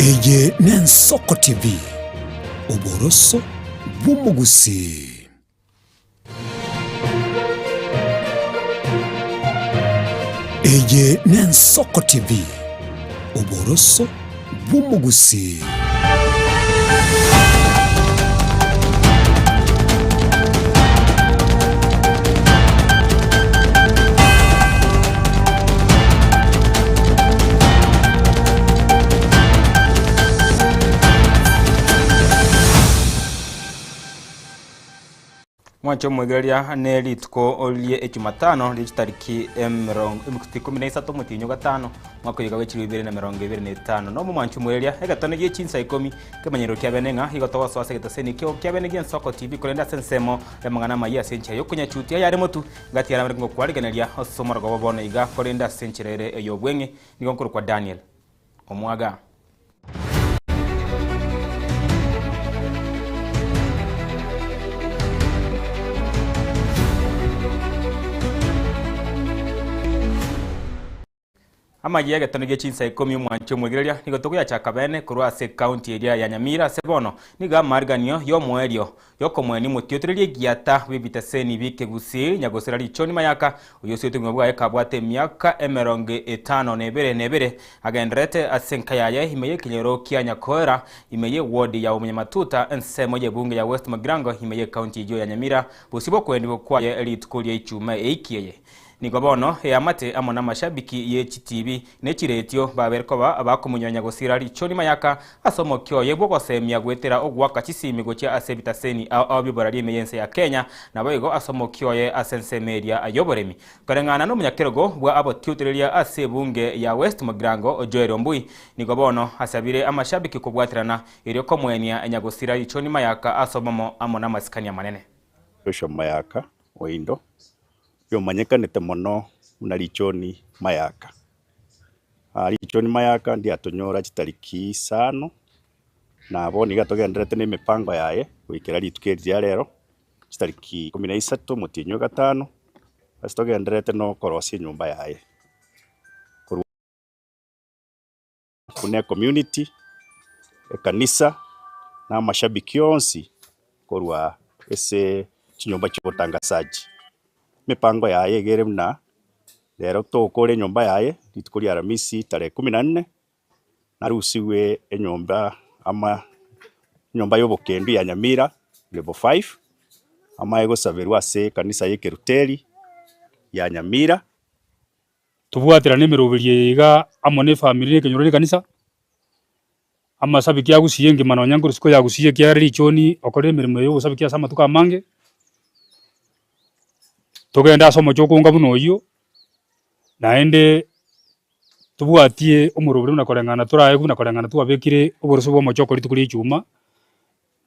Eye n'Ensoko TV, oboroso bw'omogusii. Eye n'Ensoko TV, oboroso bw'omogusii. Mwanche omoigereria ne rituko rie echumatano rie chitariki emerongo ikomi na isato omotienyi o gatano omwaka oyo bwe 2025. Nomo mwanche omoigereria egetone gie chinsa ikomi ekemanyerero kia bene ng'a igo togosoa ase egetaseni ekio kia bene gi'ensoko TV korende ase ensemo y'amang'ana amayia ase enchera y'okonyachutia ayare motu ngati yaramare ngokwarigeneria ase omorogoba bono iga korende ase enchera ere ey'obweng'e nigo nkorokwa Daniel Omwaga. Amayia y'egetone gie chinsa ikomi omwanchi omwegereria nigo togoyachaka bene korwa ase ekaunti eria ya Nyamira ase bono nigo amariganio y'omoerio y'okomoenia omotiotoreria egiata bw'ebitaseni bi'ekegusii nyagosira Richoni Mayaka oyio osiete obogima bwaye kabwate emiaka emerongo etano na ebere na ebere agendererete ase enka yaye ime y'ekenyoro kia Nyakoera ime y'ewodi ya Omunyamatuta ensemo y'ebunge ya West Mugirango ime y'ekaunti eyio ya Nyamira bosio bw'okoendigwa kwaye rituko ria Ijumaa eiki eye. Nigo bono eamate amo namashabiki ye chitibi ne chiretio babere koba bakomonyonya gosira richoni mayaka ase omokia oye bw'ogosemia goetera ogoaka chisimi gochia ase ebitaseni ao ao bi'oboraria ime y'ense ya Kenya naboigo ase omokia oye ase ensemo eria y'oboremi. Koreng'ana nomonyakerogo bwa abotiotereria ase ebunge ya West Mugirango Joel Ombui nigo bono asabire amashabiki kobwaterana erio komoenia nyagosira richoni mayaka ase obomo amo namasikani amanene. Joshua Mayaka oindo Yomanyekanete mono buna Richoni Mayaka. Richoni Mayaka ndiatonyora chitariki isano, na bono iga togendererete na emepango yaye goikera rituko eri ria rero, chitariki ikomi na isato omotienyi o gatano, ase togendererete na okorosia enyomba yaye. Korwa. Buna ecommunity, ekanisa, na amashabiki onsi korwa ase chinyomba chia obotangasaji. Emepango yaye iga ere buna, rero togokora enyomba yaye rituko ria aramisi tarehe kumi na nne, narusigwe enyomba ama enyomba ya obokendu ya Nyamira level five, amaye gosaberwa ase ekanisa ya ekeruteri ya Nyamira. Tobwaterane emeroberio eye iga amo ne efamiri na ekenyoro na ekanisa, amasabiki a Gusii engima nonya nkorwa isiko ya Gusii ekiagera richoni okorire emeremo eye ya obosabiki ase amatuko amange, togende ase omochie okonga buna oyio, naende tobwatie omoroberi buna koreng'ana toraegwe buna koreng'ana twabekire oboroso bwa omochie rituko ria ijumaa.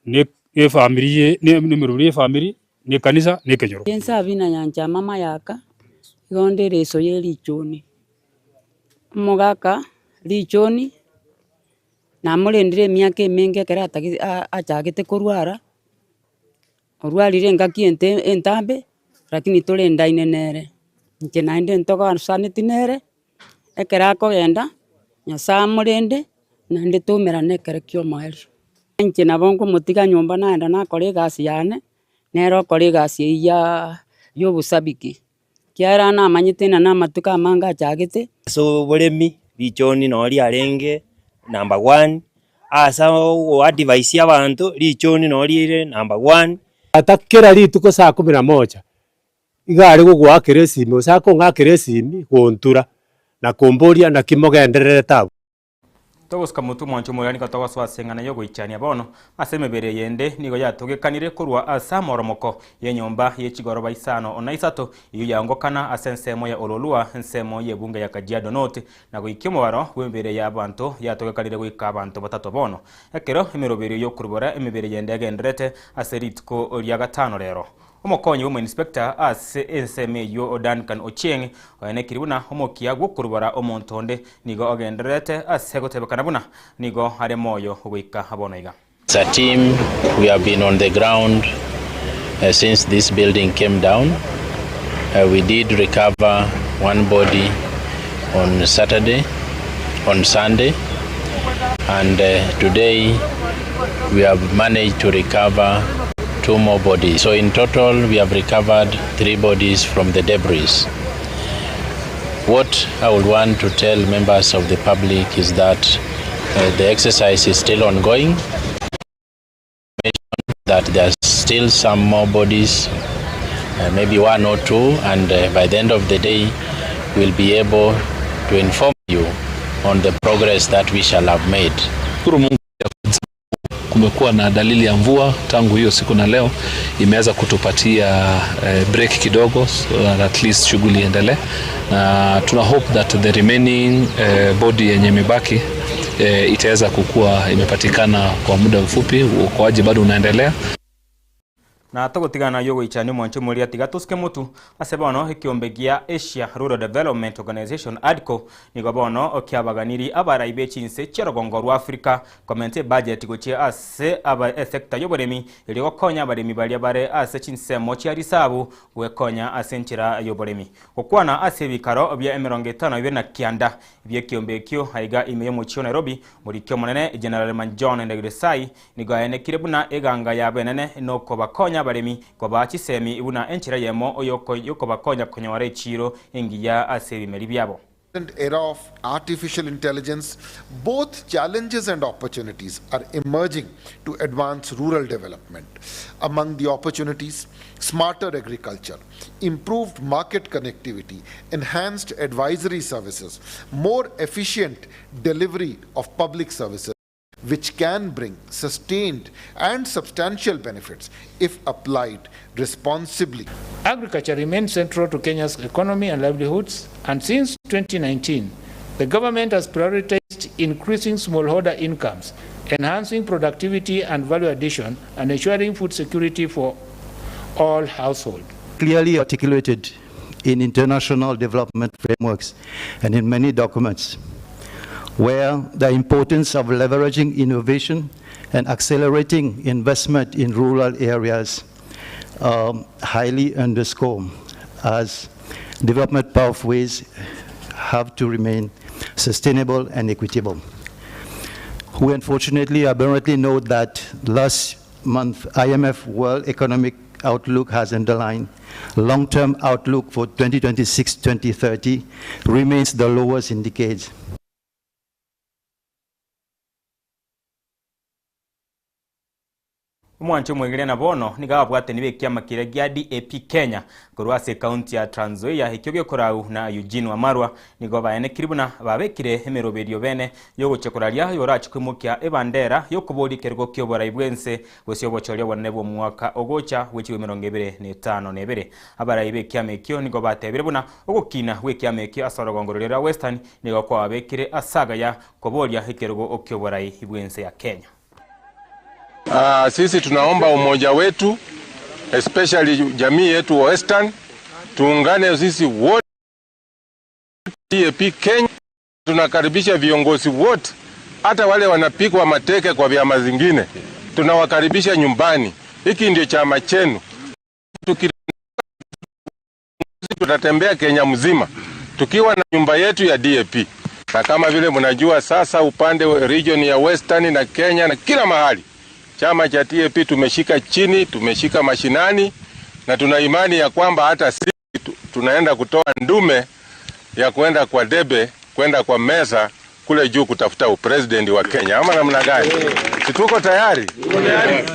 Ne efamiri ye ne emeroberi y'efamiri, na ekanisa, na ekenyoro. Ensabina yanchama amayaka, igo nde ereso ye richoni. Omogaka richoni namorendire emiaka emenge ekero atagete achagete korwara, orwarire engaki ente entambe, lakini torendaine nere. Inche naende ntogosaneti nere, ekero akogenda, Nyasaye amorende, naende toumerane ekero kia omoerio. Inche nabo nkomotiga nyomba naenda nakora egasi yane, nere okora egasi eyio ya ya obosabiki, ekiagera namanyete ng'a na amatuko amange achagete. Ase oboremi richoni noo riarenge number one, ase ogoadvise abanto richoni noo rire number one. Tata kera rituko saa kumi na moja, iga are gogoakera esimi gose akong'akera esimi gontura na komboria naki mogendererete abwo. Togosuka motwe omwancho omoria nigo togosoa ase eng'ana y'ogoichania bono ase emebere yende nigo yatogekanire korwa ase amoromoko y'enyomba ye chigoroba isano na isato eyio yaongokana ase ensemo ya Ololua ensemo y'ebunge ya Kajiado North na goikia omobaro bw'emebere ya abanto yatogekanire goika abanto batato bono ekero emeroberio y'okorubora emebere yende egendererete ase rituko ria gatano rero. Omokonyi bw'omoinspector ase ensemo eyio Duncan Ochieng oenekirie buna omokia bw'okorubora omonto onde nigo ogendererete ase gotebekana buna nigo are moyo goika bono iga. As a team we have been on the ground since this building came down. We did recover one body on Saturday, on Sunday. And today we have managed to recover 2 more bodies. So in total we have recovered 3 bodies from the debris. What I would want to tell members of the public is that the exercise is still ongoing, that there are still some more bodies, maybe 1 or 2, and by the end of the day we'll be able to inform you on the progress that we shall have made. Shukuru Mungu kumekuwa na dalili ya mvua tangu hiyo siku na leo imeweza kutupatia break kidogo so that at least shughuli iendelee, na tuna hope that the remaining body yenye imebaki itaweza kukua imepatikana kwa muda mfupi. Uokoaji bado unaendelea. Na togotigana yogoichania omwancho omoria tiga tosike motu ase bono ekiombe gia Asia Rural Development Organization ADCO nigo bono kiabaganiri abarai be chinse chiarogongo rwa Africa komenta ebudget gochia ase aba esector y'oboremi erio gokonya abaremi baria bare ase chinsemo chia risabu gwekonya ase enchera y'oboremi gokwana ase ebikaro bia emirongo etano ibere na kianda bia ekiombe ekio aiga ime y'omochie o Nairobi morikio omonene General Manjohn Ndegresai nigo aenekire buna eganga yabo enene nokobakonya abaremi koba chisemi buna enchera yemo yokobakonya konyora echiro engiya ase ebimeri biabo. Era of artificial intelligence, both challenges and opportunities are emerging to advance rural development. Among the opportunities, smarter agriculture, improved market connectivity, enhanced advisory services, more efficient delivery of public services, which can bring sustained and substantial benefits if applied responsibly. Agriculture remains central to Kenya's economy and livelihoods, and since 2019, the government has prioritized increasing smallholder incomes, enhancing productivity and value addition, and ensuring food security for all households. Clearly articulated in international development frameworks and in many documents, where the importance of leveraging innovation and accelerating investment in rural areas highly underscored, as development pathways have to remain sustainable and equitable. We unfortunately aberrantly note that last month IMF World Economic Outlook has underlined long-term outlook for 2026-2030 remains the lowest in decades. Omwancho omwegeria na bono nigo ababwatani ba ekiama keria gia DAP Kenya korwa ase ekaunti ya Trans Nzoia ekio gekorau na Eugene Wamalwa nigo baenekiri buna babekire emeroberio bene yogochia koraria yorachi koimokia ebandera yokoboria ekerogo kia oborai bwense gose obochoria obonene bwa omwaka ogocha bwe emerongo ebere na etano na ebere. Abarai ba ekiama ekio nigo batebire buna ogokina bwa ekiama ekio ase orogongo roria rwa Western nigo kwababekire ase agaya koboria ekerogo kia oborai bwense ya Kenya. Sisi tunaomba umoja wetu, especially jamii yetu wa Western, tuungane sisi wote DAP Kenya. Tunakaribisha viongozi wote, hata wale wanapigwa mateke kwa vyama zingine, tunawakaribisha nyumbani. Hiki ndio chama chenu. Tutatembea Kenya mzima tukiwa na nyumba yetu ya DAP. Na kama vile mnajua sasa upande wa region ya Western na Kenya na kila mahali, chama cha DAP tumeshika chini, tumeshika mashinani, na tuna imani ya kwamba hata sisi tunaenda kutoa ndume ya kwenda kwa debe, kwenda kwa meza kule juu kutafuta upresident wa Kenya. Ama namna gani? Si tuko tayari?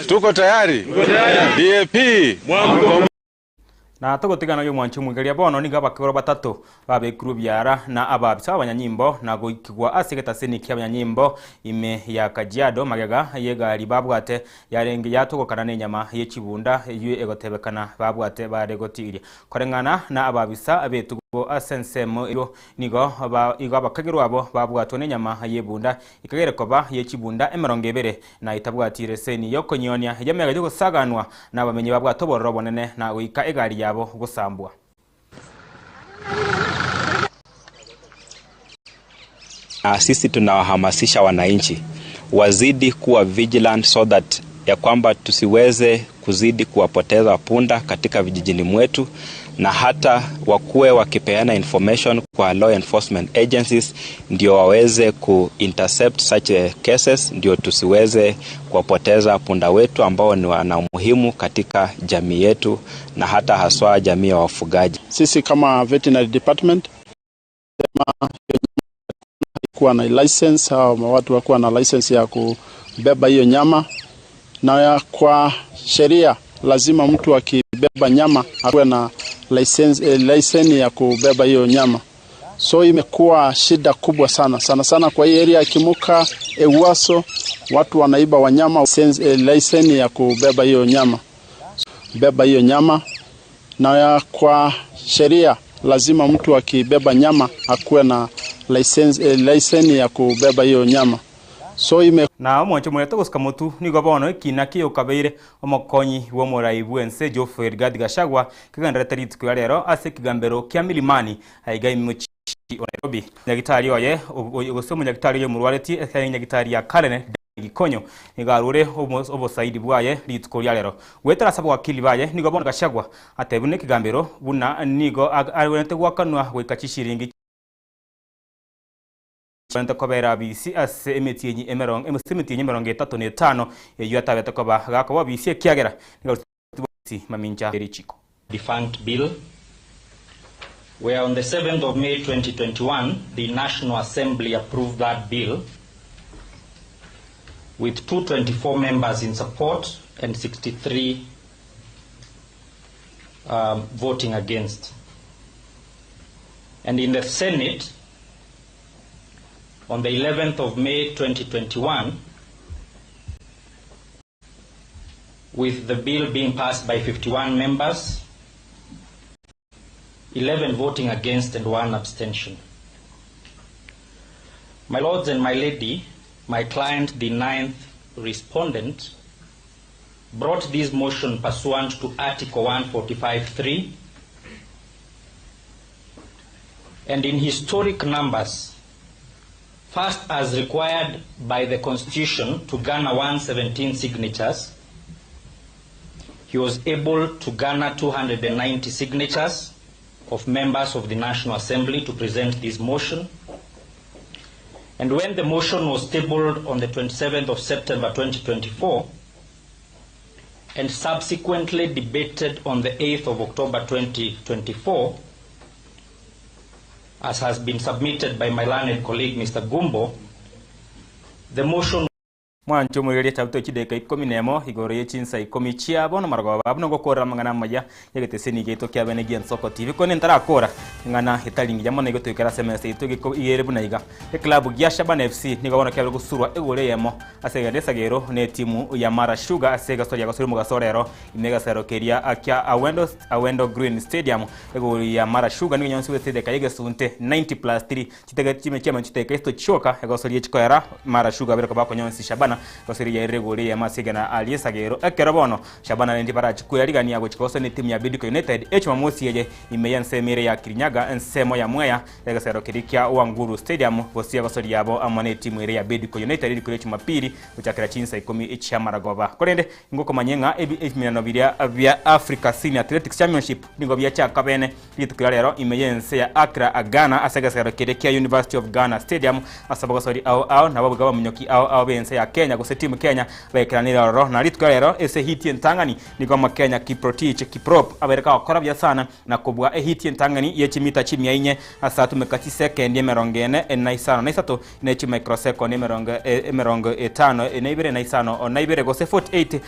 Tuko tayari? DAP. Na togotigana yo mwancho mwigeria bono nigo abakegoro batato babekirwe biara na ababisa abanyanyimbo na goikigwa ase egetaseni kia abanyanyimbo ime ya Kajiado magega yegari babwate yarenge yatogokana n'enyama y'echibunda eywo egotebekana babwate bare gotiria koreng'ana na ababisa abetugo ase ensemo eyo nigo igo abakagerwa abo babwatwe n'enyama y'ebunda ikagere koba y'echibunda emirongo ebere na itabwatire seni yokonyonia yamega yogosaganwa na abamenyi babwate obororo obonene na goika egari yabo gosambwa. Sisi tunawahamasisha wananchi wazidi kuwa vigilant so that ya kwamba tusiweze kuzidi kuwapoteza punda katika vijijini mwetu na hata wakuwe wakipeana information kwa law enforcement agencies ndio waweze ku intercept such cases, ndio tusiweze kuwapoteza punda wetu ambao ni wana umuhimu katika jamii yetu na hata haswa jamii ya wafugaji. Sisi kama veterinary department sema kuwa na license au watu wakuwa na license ya kubeba hiyo nyama, na kwa sheria lazima mtu akibeba nyama akuwe na license, eh, license ya kubeba hiyo nyama. So imekuwa shida kubwa sana sana sana kwa hii area ya Kimuka, Ewaso, watu wanaiba wanyama eh, license ya kubeba hiyo nyama, beba hiyo nyama, na kwa sheria lazima mtu akibeba nyama akuwe na license, eh, license ya kubeba hiyo nyama so ime Na omwancho morete gosika motu nigo bono ekina kiyokabeire omokonyi bw'omorai bw'ense Geoffrey Rigathi Gachagua kegendererete rituko ria rero ase ekegambero kia Milimani aiga imochie o Nairobi. Nyagitari oye gose omonyagitari oye omorwaretie ase nyagitari ya Karen Gikonyo nigo arure obosaidi bwaye rituko ria rero. Goetera ase abawakili baye nigo bono Gachagua atebire nekegambero buna nigo agwenerete goakanwa goika chishiringi Gwenerete kobera abisi ase emetienyi emerongo ase emetienyi emerongo etato na etano eyio atabete koba gakoba obisi ekiagera nigo arusetigwe obisi mamincha ye richiko. defunct bill, where on the 7th of May 2021, the National Assembly approved that bill with 224 members in support and 63 um, voting against. And in the Senate, on the 11th of May 2021, with the bill being passed by 51 members, 11 voting against and one abstention. My lords and my lady, my client, the ninth respondent, brought this motion pursuant to Article 145.3 and in historic numbers, first as required by the Constitution to garner 117 signatures, he was able to garner 290 signatures of members of the National Assembly to present this motion. And when the motion was tabled on the 27th of September 2024 and subsequently debated on the 8th of October 2024, as has been submitted by my learned colleague Mr. Gumbo, the motion Mwanche omoirerie echabuto chidaeka ikomi nemo igoro ye chinsa ikomi chia bono marogoba buna ngokorera amang'ana amaya y'egeteseni giaito kia bene gi'Ensoko TV. Korende ntarakora eng'ana etari ngiya mono igo toikere ase emesa yaito geko igere buna iga. Eklabu gia Shabana FC nigo bono kiabeire gosurwa egori eyemo ase egento esagero ne etimu ya Mara Sugar ase egeso riagosoria omogaso orero ime egesero keria kia Awendo Awendo Green Stadium. Egori ya Mara Sugar nigo enyonsi ase edeka y'egesunte 90+3 Chitege chime chiamanto chiteka isito chioka, egosoria chikoera mara shuga abere koba konyonsi Shabana, egosoria yairire egori eyemo ase igana aria esagero. Ekero bono Shabana rende barachi kweyarigania gochia kogoswa netimu ya Bidco United echumamosi eye ime y'ensemo ere ya Kirinyaga ensemo ya Mwea egesero keria kia Wanguru Stadium gosia egosoria yabo amo netimu ere ya Bidco United rituko ria Chumapiri gochakera chinsa ikomi chiamaragoba. Korende ingokomanye ng'a ebiminano biria bia Africa Senior Athletics Championship nigo biachaka bene Rituko ria rero ime y'ense ya Accra, Ghana, ase egesero keria kia University of Ghana Stadium, ase abagosori ao ao na ababuga abamonyoki ao ao b'ense ya Kenya gose Team Kenya baikeranire ororo. Na rituko ria rero ase ehiti entang'ani nigo Omokenya Kiprotich Kiprop abeire kagokora buya sana na kobua ehiti entang'ani ye chimita chimia inye ase atumeka chisekendi emerongo ene na isano na isato ne chimicrosekondi emerongo emerongo etano na ibere na isano na ibere gose 48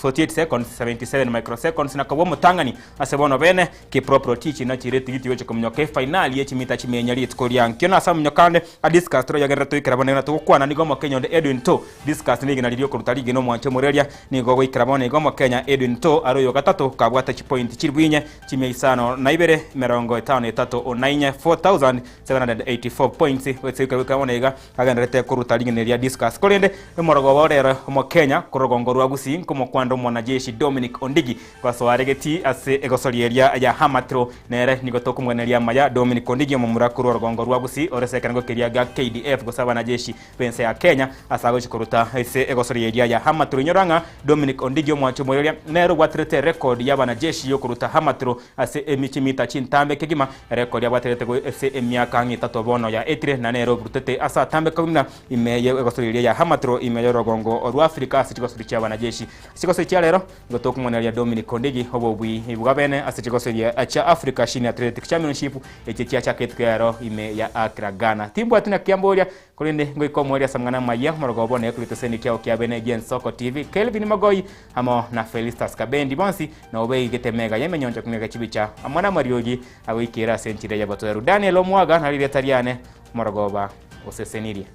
48 seconds 77 microseconds na kobua omotang'ani ase bono bene Kiprop Rotich nachire etigiti gocha kominyoka efainali ye chimita chimienya rituko ria nkio na ase omonyoka ande a discus toroyagerere toikera bono iga togokwana nigo omokenya onde Edwin Too discus rigena riria okoruta rigena omwancho omoreria nigo goikera bono iga omokenya Edwin Too are oyo gatato kabwate chipointi chilifu inye chimia isano na ibere emerongo etano na etato na inye 4784 points goetsa goikera bono iga agendererete koruta rigena ria discus korende omorogoba orero omokenya korwa rogongo rwa Gusii nkomokwana. Ngokwanera omwanajeshi Dominic Ondigi gosoa are getii ase egosori eria ya Hamatro. Nere nigo tokomweneria amaya Dominic Ondigi omomura korwa orogongo rwa Gusii ore ase ekerengo keria gia KDF gose abanajeshi b'ense ya Kenya ase agochia koruta ase egosori eria ya Hamatro. Inyora ng'a Dominic Ondigi omwanchi omoiroria nere obwaterete erekodi y'abanajeshi y'okoruta Hamatro ase chimita chintambe kegima, erekodi abwaterete ase emiaka ang'e etato bono yaetire na nere oburutete ase atambe kegima ime y'egosori eria ya Hamatro ime y'orogongo rwa Afrika ase chigosori chi'abanajeshi. Ase chigosori chia rero, nigo tokomwenereria Dominic Ondigi obobui bwa bene ase chigosori chia Africa Senior Athletic Championship echio chiachaketwe rero ime ya Accra, Ghana. Timbwati naki kiamboria, korende ngoika omoerio ase amang'ana amayia omorogoba bono ekorete ase ekiao kia bene gi'Ensoko TV. Kelvin Mogoi amo na Felistus Kabendi bonsi nabo beigete mega y'emenyoncho king'eke chibicha amo namariogi agoikera ase enchera y'obotoeru. Daniel Omwaga nari rieta riane, omorogoba osesenirie.